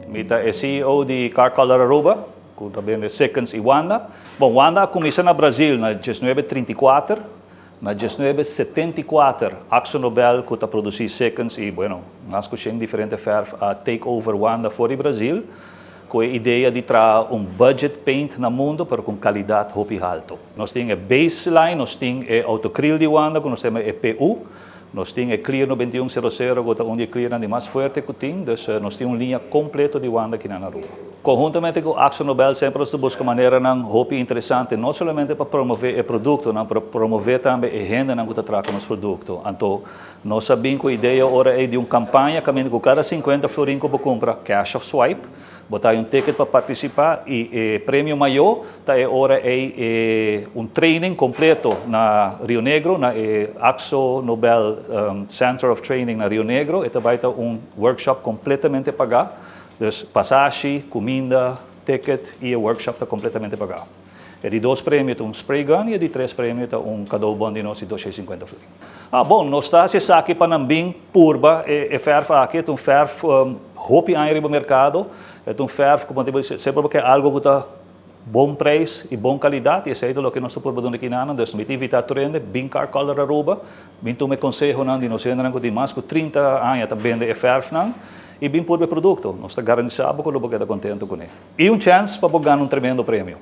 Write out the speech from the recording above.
Mi ta e CEO di Car Color Aruba, cu ta bende Sikkens y Wanda. Bon, Wanda a cuminsa na Brazil na 1934. Na 1974, Akzo Nobel, cu ta produci Sikkens y, bueno, mas cu 100 diferente verf, a take over Wanda for di Brazil, cu e idea di traha un budget paint na mundo, pero cu calidad hopi halto. Nos tin e baseline, nos tin e autocryl di Wanda, cu nos tin e PU, nos tin e Clear 9100, cu ta un di clear di mas fuerte cu tin, dus nos tin un linea completo di Wanda aki na Aruba. Conhuntamente cu Akzo Nobel semper nos ta busca maneranan hopi interesante, no solamente pa promove e producto, no, pa promove tambe e hendenan cu ta traha nos producto. Anto, nos a bin cu e idea ora ey di un campaña, caminda cu cada 50 florin cu bo cumpra, cash of swipe, bo ta un ticket pa participa y e premio mayor ta e ora ey un training completo na Rio Negro, na e Akzo Nobel Center of Training na Rio Negro, y tambe ta un workshop completamente paga. Dus pasashi, cuminda, ticket y e workshop ta completamente paga. E di dos premio ta un spray gun y e di tres premio ta un cadeaubon di nos di 250 florin. Ah, bon, nos ta aki pa nan bin purba e verf aki, ta un verf hopi aña riba mercado, ta un verf, como semper, porque algo cu ta bon prijs y bon calidad, y esey ta loke nos ta purba aki na, dus mi ta invita tur hende, bin Car Color Aruba, bin tuma conseho nan di nos hendenan cu tin mas cu 30 aña ta bende e verf nan, y bin purba e producto. Nos ta garantisa cu bo keda contento cu ne. Y un chance pa gana un tremendo premio.